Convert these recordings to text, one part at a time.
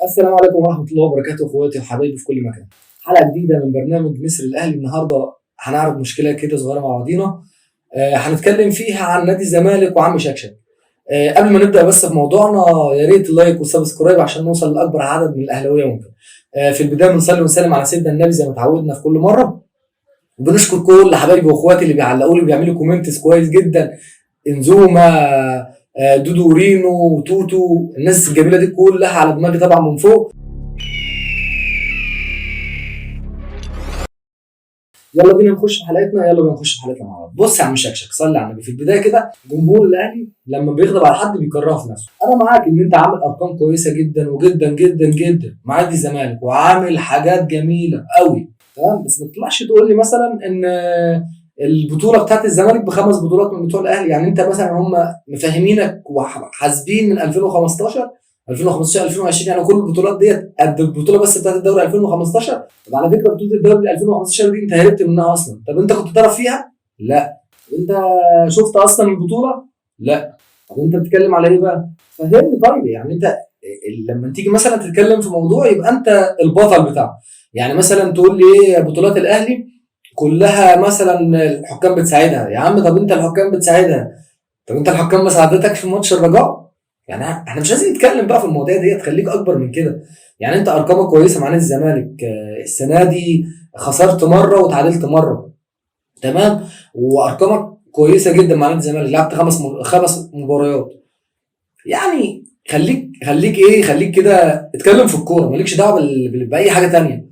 السلام عليكم ورحمة الله وبركاته اخواتي وحبايبي في كل مكان. حلقة جديدة من برنامج نسر الاهلي. النهارده هنعرض مشكلة كده صغيرة مع بعضينا، هنتكلم فيها عن نادي الزمالك وعم شكشك. قبل ما نبدا بس في موضوعنا، يا ريت ال like وال subscribe عشان نوصل لاكبر عدد من الاهلاوية ممكن. في البداية بنصلي ونسلم على سيدنا النبي زي ما اتعودنا في كل مرة، وبنشكر كل حبايبي واخواتي اللي بيعلقوا لي وبيعملوا comments كويس جدا، انزوما، دودو رينو، توتو، الناس الجميلة دي كلها على دماغي طبعا من فوق. يلا بينا نخش في حلقتنا، يلا بينا نخش في حلقتنا مع بعض. بص يا عم شكشك، صلي على النبي. في البداية كده جمهور الاهلي لما بيغضب على حد بيكرهه في نفسه. انا معاك ان انت عامل ارقام كويسة جدا وجدا جدا جدا مع نادي الزمالك وعامل حاجات جميلة قوي، تمام، بس ما تطلعش تقول لي مثلا ان البطولة بتاعت الزمالك ب5 بطولات من بتوع الاهلي. يعني انت مثلا هم مفهمينك وحاسبين من 2015 2015 2020، يعني كل البطولات ديت قد البطولة بس بتاعت الدوري 2015. طب على فكرة بطوله الدوري 2015 دي انت هربت منها اصلا. طب انت كنت طرف فيها؟ لا. طب انت شفت اصلا البطولة؟ لا. طب انت بتتكلم على ايه بقى؟ فهمني. طيب يعني انت لما تيجي مثلا تتكلم في موضوع يبقى انت البطل بتاعه. يعني مثلا تقول لي ايه بطولات الاهلي كلها مثلا الحكام بتساعدها. يا عم طب انت الحكام بتساعدها، طب انت الحكام ما ساعدتك في ماتش الرجاء؟ يعني احنا مش عايزين نتكلم بقى في المواضيع دي، تخليك اكبر من كده. يعني انت ارقامك كويسة مع نادي الزمالك، السنة دي خسرت مرة وتعادلت مرة، تمام، وارقامك كويسة جدا مع نادي الزمالك، لعبت 5 مباريات. يعني خليك ايه، خليك كده اتكلم في الكورة، مالكش دعوه باي حاجة ثانية.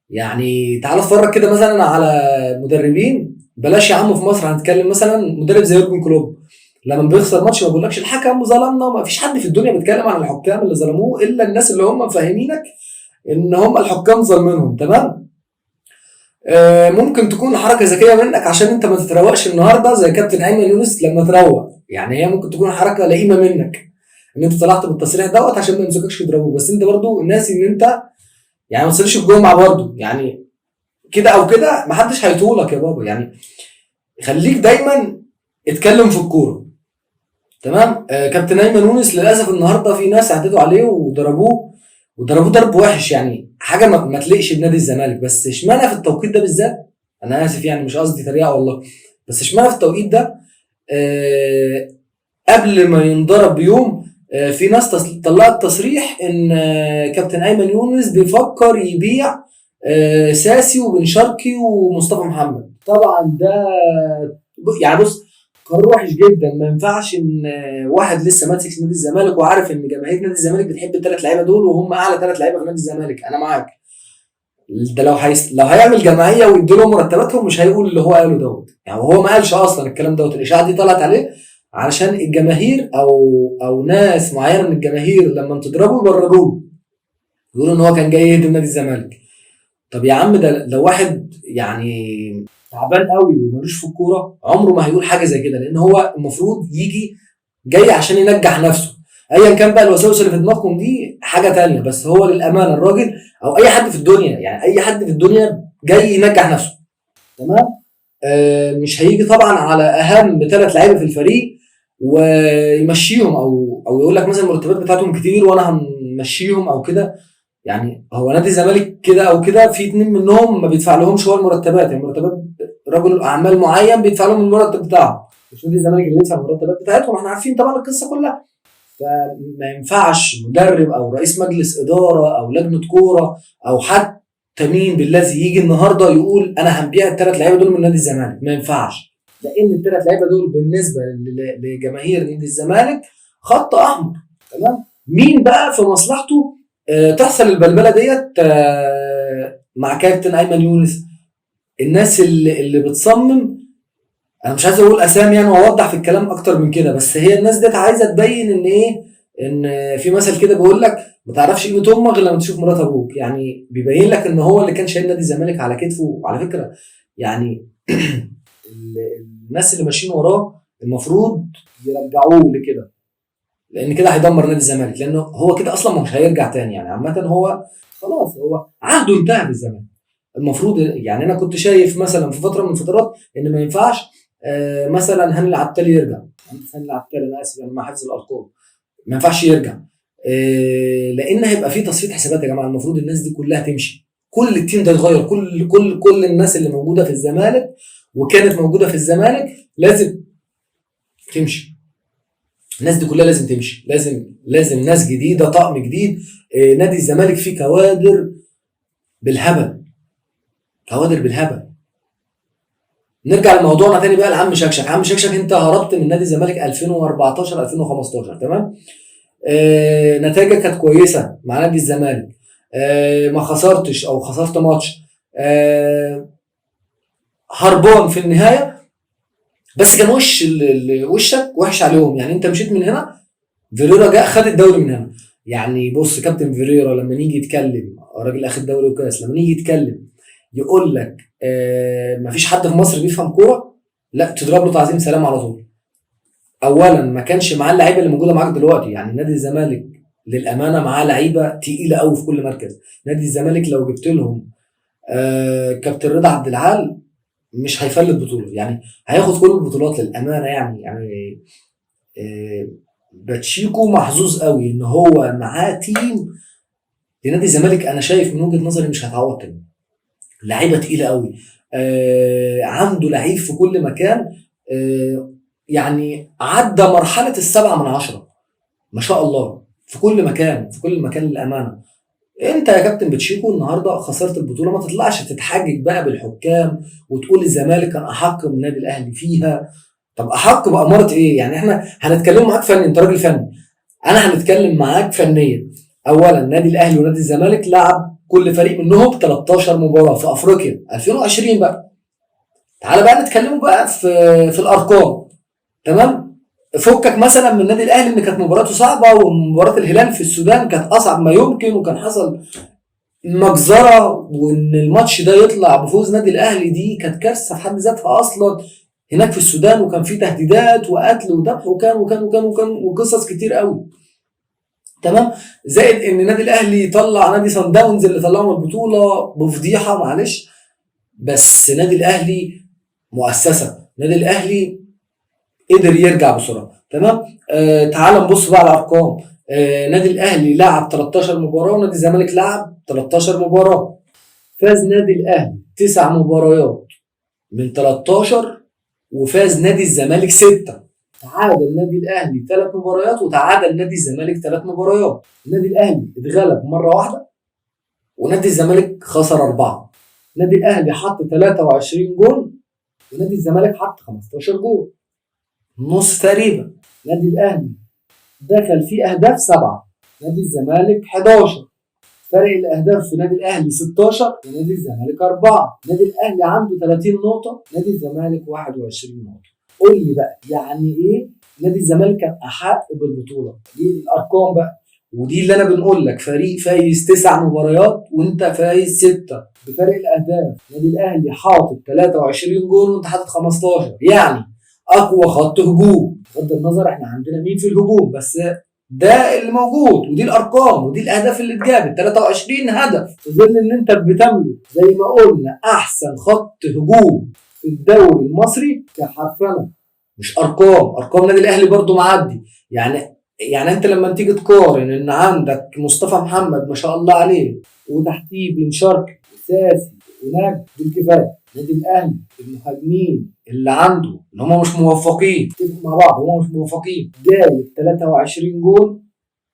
يعني تعال اتفرج كده مثلا على مدربين، بلاش يا عم في مصر، هنتكلم مثلا مدرب زي يورجن كلوب لما بيخسر ماتش ما بيقولكش الحكم ظلمنا، وما فيش حد في الدنيا بيتكلم عن الحكام اللي ظلموه الا الناس اللي هم مفهمينك ان هم الحكام ظالمينهم، تمام. ممكن تكون حركة ذكية منك عشان انت ما تتروقش النهارده زي كابتن ايمن يونس لما تروق. يعني هي ممكن تكون حركة لئيمه منك ان انت طلعت بالتصريح دوت عشان ما يمسككش يضربوك، بس انت برضو ناسي ان انت يعني ما تصليش الجمعة برضو، يعني كده او كده ما حدش هيطولك يا بابا. يعني خليك دايما اتكلم في الكورة، تمام. كابتن ايمن يونس للاسف النهارده في ناس اعتدوا عليه وضربوه، وضربوه ضرب وحش، يعني حاجة ما تليقش بنادي الزمالك. بس اشمعنى في التوقيت ده بالذات؟ انا اسف يعني مش قصدي تريقه والله، بس اشمعنى في التوقيت ده؟ قبل ما ينضرب بيوم، في ناس طلعت تصريح ان كابتن ايمن يونس بيفكر يبيع ساسي وبن شرقي ومصطفى محمد. طبعا ده يعني بص قرار وحش جدا. ما ينفعش ان واحد لسه ماسك نادي الزمالك وعارف ان جماهير نادي الزمالك بتحب الثلاث لعيبة دول وهم اعلى 3 لعيبة في نادي الزمالك، انا معاك. ده لو هيعمل جمعية ويدي لهم مرتباتهم مش هيقول اللي هو قاله دوت، يعني هو ما قالش اصلا الكلام دوت. الاشاعة دي طلعت عليه علشان الجماهير او ناس معينة من الجماهير لما تضربه يبرروه، يقولوا ان هو كان جاي يهدم نادي الزمالك. طب يا عم ده لو واحد يعني تعبان قوي ومالوش في الكورة عمره ما هيقول حاجة زي كده، لان هو المفروض يجي جاي عشان ينجح نفسه، ايا كان بقى الوساوس اللي في دماغكم دي حاجة تانية. بس هو للامانة الراجل او اي حد في الدنيا، يعني اي حد في الدنيا جاي ينجح نفسه، تمام. مش هيجي طبعا على اهم 3 لعيبة في الفريق ويمشيهم او يقول لك مثلا المرتبات بتاعتهم كتير وانا همشيهم او كده. يعني هو نادي الزمالك كده او كده في 2 منهم ما بيدفع لهمش هو المرتبات، يعني مرتبات رجل اعمال معين بيدفع لهم المرتب بتاعه، مش نادي الزمالك اللي بيدفع المرتبات بتاعتهم، احنا عارفين طبعا القصة كلها. فما ينفعش مدرب او رئيس مجلس ادارة او لجنة كورة او حتى مين بالذي يجي النهارده يقول انا هنبيع الثلاث لعيبة دول من نادي الزمالك، ما ينفعش، لان الثلاث لعيبة دول بالنسبة لجماهير نادي الزمالك خط احمر، تمام. مين بقى في مصلحته تحصل البلبلة ديت مع كابتن ايمن يونس؟ الناس اللي بتصمم، انا مش عايز اقول اسامي يعني واوضح في الكلام اكتر من كده، بس هي الناس ديت عايزه تبين ان ايه، ان في مثل كده بيقول لك ما تعرفش قيمة امك غير لما تشوف مرات ابوك. يعني بيبين لك ان هو اللي كان شايل نادي الزمالك على كتفه. وعلى فكرة يعني الناس اللي ماشيين وراه المفروض يرجعوه لكده، لان كده هيدمر نادي الزمالك، لانه هو كده اصلا مش هيرجع تاني. يعني عامة هو خلاص هو عهده انتهى في الزمالك. المفروض يعني انا كنت شايف مثلا في فترة من الفترات ان ما ينفعش مثلا هاني العتال يرجع، هاني العتال انا اسف انا مع حفظ الالقاب، ما ينفعش يرجع. لان هيبقى في تصفية حسابات يا جماعة. المفروض الناس دي كلها تمشي، كل ال team ده يتغير، كل كل كل الناس اللي موجودة في الزمالك وكانت موجودة في الزمالك لازم تمشي. الناس دي كلها لازم تمشي، لازم ناس جديدة، طقم جديد. نادي الزمالك فيه كوادر بالهبل، كوادر بالهبل. نرجع لموضوعنا تاني بقى لعم شكشك. عم شكشك انت هربت من نادي الزمالك 2014 2015، تمام؟ نتائجك كانت كويسة مع نادي الزمالك، ما خسرتش او خسرت ماتش، هربان في النهاية، بس كان وش وشك وحش عليهم. يعني انت مشيت من هنا، فيريرا جاء خد الدوري من هنا. يعني بص كابتن فيريرا لما نيجي يتكلم، راجل اخد دوري وكاس، لما نيجي يتكلم يقول لك مفيش حد في مصر بيفهم كورة، لا تضرب له تعظيم سلام على طول. اولا ما كانش معاه اللعيبة اللي موجودة معاك دلوقتي. يعني نادي الزمالك للامانة معاه لعيبة تقيلة قوي في كل مركز. نادي الزمالك لو جبت لهم كابتن رضا عبد العال مش هيفلت بطوله، يعني هياخد كل البطولات للامانة. يعني باتشيكو محظوظ قوي ان هو معاه team لنادي الزمالك. انا شايف من وجهه نظري مش هيتعوض تاني، لعيبة تقيلة قوي، عنده لعيب في كل مكان، يعني عدى مرحلة 7 من 10 ما شاء الله في كل مكان، في كل مكان للامانة. انت يا كابتن باتشيكو النهارده خسرت البطولة، ما تطلعش تتحجج بقى بالحكام وتقول الزمالك كان احق من النادي الاهلي فيها. طب احق بامارة ايه؟ يعني احنا هنتكلم معاك فني، انت راجل فني، انا هنتكلم معاك فنيا. اولا النادي الاهلي ونادي الزمالك لعب كل فريق منهم 13 مباراة في افريقيا 2020. بقى تعالى بقى نتكلموا بقى في الارقام، تمام؟ فكك مثلا من النادي الاهلي ان كانت مباراته صعبة، ومباراة الهلال في السودان كانت اصعب ما يمكن، وكان حصل مجزرة، وان الماتش ده يطلع بفوز نادي الاهلي دي كانت كارثة في حد ذاتها اصلا هناك في السودان، وكان في تهديدات وقتل وذبح وكان وكان وكان وكان وقصص كتير قوي، تمام؟ زائد ان النادي الاهلي طلع نادي سان داونز اللي طلعه من البطولة بفضيحه، معلش، بس نادي الاهلي مؤسسة، نادي الاهلي قدر يرجع بسرعة، تمام؟ تعال نبص بقى على الارقام. نادي الاهلي لعب 13 مباراة ونادي الزمالك لعب 13 مباراة. فاز نادي الاهلي 9 مباريات من 13، وفاز نادي الزمالك 6. تعادل نادي الاهلي 3 مباريات وتعادل نادي الزمالك 3 مباريات. النادي الاهلي اتغلب مرة واحدة ونادي الزمالك خسر 4. نادي الاهلي حط 23 جون ونادي الزمالك حط 15 جون، نص تقريبا. نادي الاهلي دخل فيه اهداف 7، نادي الزمالك 11. فرق الاهداف في نادي الاهلي 16 ونادي الزمالك 4. نادي الاهلي عنده 30 نقطة، نادي الزمالك 21 نقطة. قول لي بقى يعني ايه نادي الزمالك كان احق بالبطولة؟ دي الارقام بقى، ودي اللي انا بنقول لك، فريق فايز 9 مباريات وانت فايز 6 بفرق الاهداف. نادي الاهلي حاطط 23 جون وانت حاطط 15، يعني اقوى خط هجوم. بغض النظر احنا عندنا مين في الهجوم، بس ده اللي موجود ودي الارقام ودي الاهداف اللي اتجابت، 23 هدف، في ظل ان انت بتملك زي ما قلنا احسن خط هجوم في الدوري المصري كحرفنه، مش ارقام. ارقام نادي الاهلي برضو معدي. يعني انت لما تيجي تقارن ان عندك مصطفى محمد ما شاء الله عليه، وتحتيه بن شرقي وساسي ونجم، دول كفاية. نادي الاهلي المهاجمين اللي عنده اللي هم مش موفقين، اتفقوا مع بعض هم مش موفقين، جايب 23 جون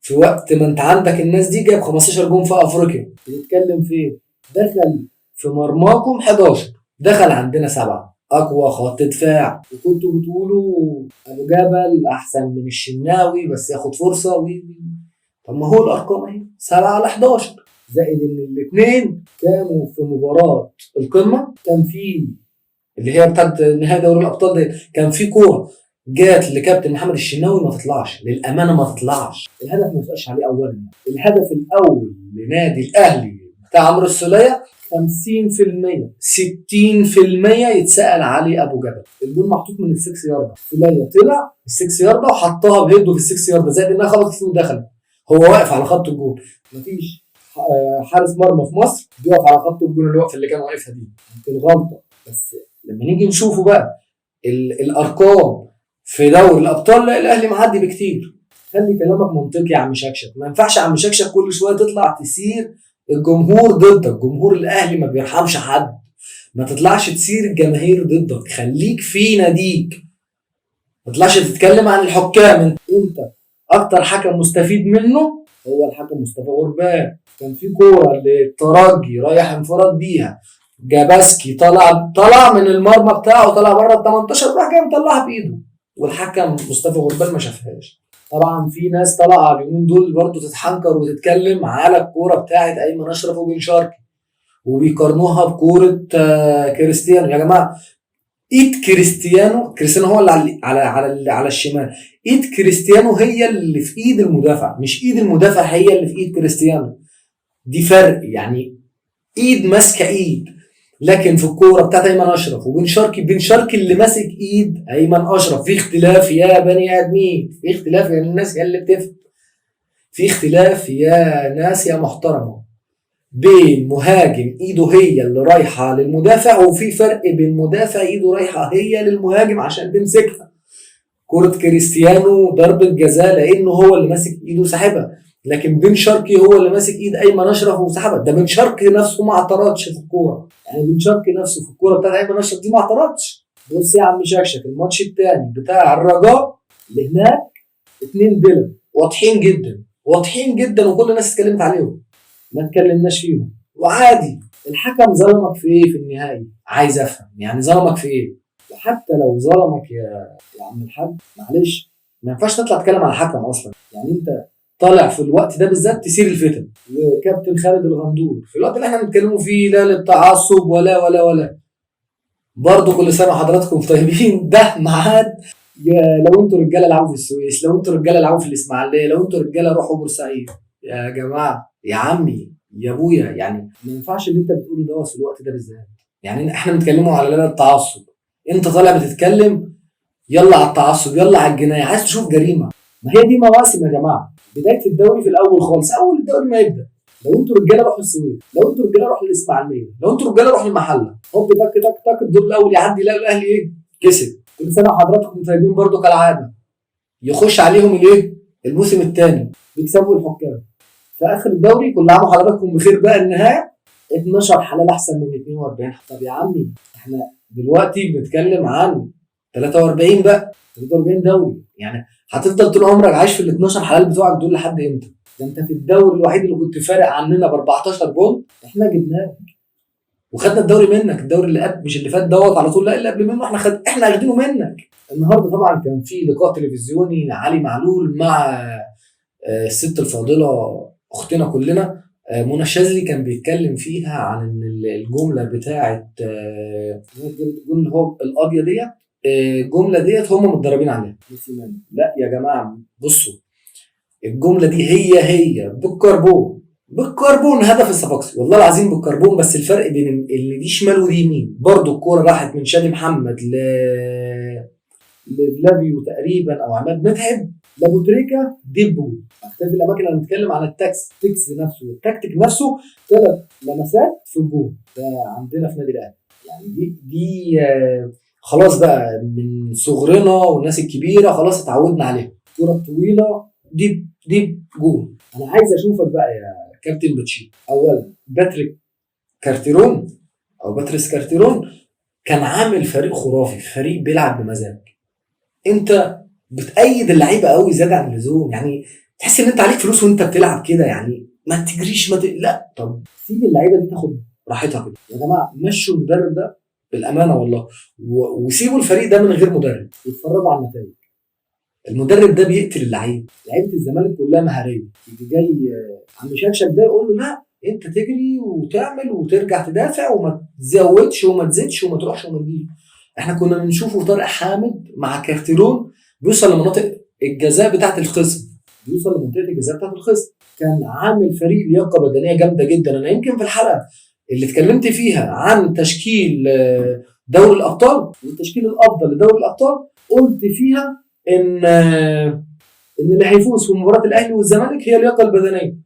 في وقت ما انت عندك الناس دي جايب 15 جون في افريقيا. بنتكلم في ايه؟ دخل في مرماكم 11، دخل عندنا 7. اقوى خط دفاع، وكنتوا بتقولوا ابو جبل احسن من الشناوي بس ياخد فرصة طب ما هو الارقام اهي 7 على 11. زائد ان الاثنين كانوا في مباراة القمه، كان في اللي هي بتاعت نهائي دوري الابطال دي، كان في كورة جات لكابتن محمد الشناوي ما تطلعش، للامانة ما تطلعش. الهدف ما يتقاش عليه اولا. الهدف الاول لنادي الاهلي بتاع عمرو السوليه 50% 60% يتسال علي ابو جبل. الجول محطوط من السكس يارده، السوليه طلع السكس يارده وحطها بهده في السكس يارده، زائد انها خبطت فيه ودخلت، هو واقف على خط الجول. مفيش حارس مرمى في مصر بيقف على خط الجول الوقفة اللي كان واقفها دي، يمكن غلطه، بس لما نيجي نشوفه بقى الارقام في دوري الابطال، لا الاهلي معدي بكتير. خلي كلامك منطقي يا عم شكشك. ما ينفعش يا عم شكشك كل شوية تطلع تثير الجمهور ضدك. جمهور الاهلي ما بيرحمش حد، ما تطلعش تثير الجماهير ضدك، خليك في ناديك، ما تطلعش تتكلم عن الحكام. انت اكتر حكم مستفيد منه هو الحكم مصطفى غربال. كان في كورة للترجي رايح انفراد بيها، جاباسكي طلع من المرمى بتاعه، طلع بره ال 18 راح جاي مطلعها بايده، والحكم مصطفى غربال ما شافهاش. طبعا في ناس طالعه اليومين دول برضو تتحنكر وتتكلم على الكورة بتاعت ايمن اشرف وبن شرقي وبيقارنوها بكوره كريستيانو. يا جماعة ايد كريستيانو هو اللي على على على, على الشمال، ايد كريستيانو هي اللي في ايد المدافع، مش ايد المدافع هي اللي في ايد كريستيانو. دي فرق، يعني ايد ماسكه ايد. لكن في الكورة بتاعت ايمن اشرف وبن شرقي، بن شرقي اللي ماسك ايد ايمن اشرف. في اختلاف يا بني ادمين، في اختلاف يا الناس يا اللي بتفهم، في اختلاف يا ناس يا محترمه بين مهاجم ايده هي اللي رايحة للمدافع، وفي فرق بين مدافع ايده رايحة هي للمهاجم عشان تمسكها. كرة كريستيانو ضربة جزاء لانه هو اللي ماسك ايده وساحبها، لكن بن شرقي هو اللي ماسك ايد ايمن اشرف وسحبها. ده بن شرقي نفسه ما اعترضش في الكورة، يعني بن شرقي نفسه في الكورة بتاعت ايمن اشرف دي ما اعترضش. بص يا عم شكشك، الماتش الثاني بتاع الرجاء اللي هناك 2 بلا واضحين جدا، واضحين جدا، وكل الناس اتكلمت عليهم، ما اتكلمناش فيهم. وعادي الحكم ظلمك في ايه في النهائي؟ عايز افهم يعني ظلمك في ايه؟ وحتى لو ظلمك يا عم الحاج، معلش ما ينفعش تطلع تتكلم على الحكم اصلا. يعني انت طالع في الوقت ده بالذات تثير الفتن. وكابتن خالد الغندور في الوقت اللي احنا بنتكلموا فيه لا للتعصب ولا ولا ولا، برضه كل سنة وحضراتكم طيبين. ده ميعاد، لو انتوا رجاله العبوا في السويس، لو انتوا رجاله العبوا في الاسماعيلية، لو انتوا رجاله روحوا بورسعيد. يا جماعة، يا عمي، يا ابويا، يعني ما ينفعش اللي انت بتقوله ده في الوقت ده بالذات. يعني احنا بنتكلموا على لا التعصب، انت طالع بتتكلم يلا على التعصب، يلا على الجناية، عايز تشوف جريمة. ما هي دي مواسم يا جماعة. بداية الدوري في الاول خالص، اول الدوري ما يبدا، لو انتوا رجاله روحوا السويس، لو انتوا رجاله روحوا الاسماعيلية، لو انتوا رجاله روحوا المحلة، هوب تك تك تك الدور الاول يعدي، يلاقوا الاهلي ايه؟ كسب. كل سنة وحضراتكم طيبين برضو كالعادة. يخش عليهم الايه؟ الموسم الثاني بيكسبوا الحكام في اخر الدوري. كل عام وحضراتكم بخير بقى. النهاية 12 حلال احسن من 42. طب يا عمي احنا دلوقتي بنتكلم عن 43 بقى، 43 دوري، يعني هتفضل طول عمرك عايش في ال 12 حلال بتوعك دول لحد امتى؟ ده انت في الدوري الوحيد اللي كنت فارق عننا ب 14 point، احنا جبناك وخدنا الدوري منك. الدوري اللي قبل، مش اللي فات دوت على طول، لا اللي قبل منه احنا اخدينه منك. النهارده طبعا كان في لقاء تلفزيوني لعلي معلول مع الست الفاضلة اختنا كلنا منى الشاذلي، كان بيتكلم فيها عن ان الجملة بتاعه الجملة اللي هو القاضية ديت، الجملة ديت هم متدربين عليها. لا يا جماعة بصوا، الجملة دي هي بالكربون، بالكربون هدف الصفاقسي والله العظيم بالكربون. بس الفرق بين اللي دي شمال ودي يمين. برضو الكورة راحت من شادي محمد لفلافيو تقريبا او عماد متعب لابو تريكا ديبو. اختلاف الاماكن، انا بنتكلم على التكس نفسه والتكتيك نفسه، 3 لمسات في الجون ده عندنا في نادي الاهلي. يعني دي خلاص بقى من صغرنا والناس الكبيرة خلاص اتعودنا عليها. الكورة الطويلة دي جون. انا عايز اشوفك بقى يا كابتن باتشيكو. اولا باتريك كارتيرون او باتريس كارتيرون كان عامل فريق خرافي، فريق بيلعب بمزاج. انت بتأيد اللعيبة قوي زيادة عن اللزوم، يعني تحس ان انت عليك فلوس وانت بتلعب كده، يعني ما تجريش لا طب سيب اللعيبة دي تاخد راحتها كده. يا جماعة مشوا المدرب ده بالامانة والله، وسيبوا الفريق ده من غير مدرب واتفرجوا على النتائج. المدرب ده بيقتل اللعيبة، لعيبة الزمالك كلها مهاريه. يجي جاي عم شكشك ده يقول له لا انت تجري وتعمل وترجع تدافع وما تزودش وما تزيدش وما تروحش وما تجيش. احنا كنا بنشوفه طارق حامد مع كارتيرون بيوصل لمناطق الجزاء بتاعه الخصم، بيوصل لمنطقه الجزاء بتاعه الخصم. كان عامل فريق لياقه بدنية جامدة جدا. انا يمكن في الحلقة اللي اتكلمت فيها عن تشكيل دوري الابطال والتشكيل الافضل لدوري الابطال قلت فيها ان اللي هيفوز في مباراة الاهلي والزمالك هي اللياقة البدنية،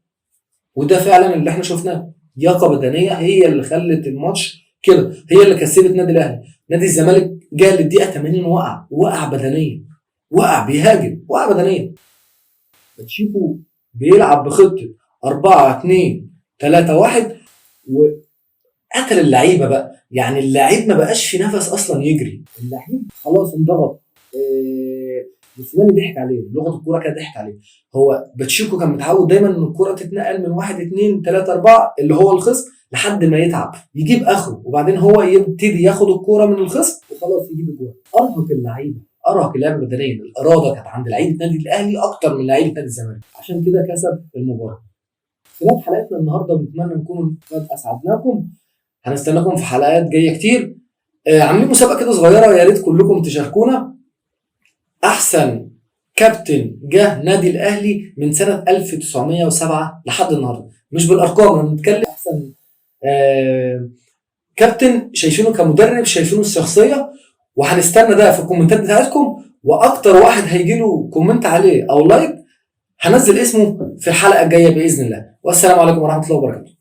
وده فعلا اللي احنا شفناه. لياقه بدنية هي اللي خلت الماتش كده، هي اللي كسبت نادي الاهلي. نادي الزمالك جاء للدقيقه 80 وقع بدنيا، وقع بيهاجم، وقع بدنيا. باتشيكو بيلعب بخطه 4 2 3 1 وقتل اللعيبة بقى. يعني اللعيب ما بقاش في نفس اصلا يجري، اللعيب خلاص انضغط. موسيماني ضحك عليه، لغة الكورة كده ضحك عليه. هو باتشيكو كان متعود دايما ان الكورة تتنقل من 1 2 3 4 اللي هو الخصم لحد ما يتعب يجيب اخره، وبعدين هو يبتدي ياخد الكورة من الخصم وخلاص يجيب الجول. ارهق اللعيبة، ارهق اللعيبة بدنيا. الارادة كانت عند لعيبة النادي الاهلي اكتر من لعيبة نادي الزمالك، عشان كده كسب المباراة. خلال حلقتنا النهارده بنتمنى نكون قد اسعدناكم. هنستناكم في حلقات جاية كتير. عاملين مسابقة كده صغيرة، يا ريت كلكم تشاركونا. احسن كابتن جه نادي الاهلي من سنة 1907 لحد النهارده، مش بالارقام، انا بنتكلم احسن كابتن شايفينه كمدرب، شايفينه الشخصية. وهنستنى ده في الكومنتات بتاعتكم، واكتر واحد هيجي له comment عليه او like هنزل اسمه في الحلقة الجاية باذن الله. والسلام عليكم ورحمة الله وبركاته.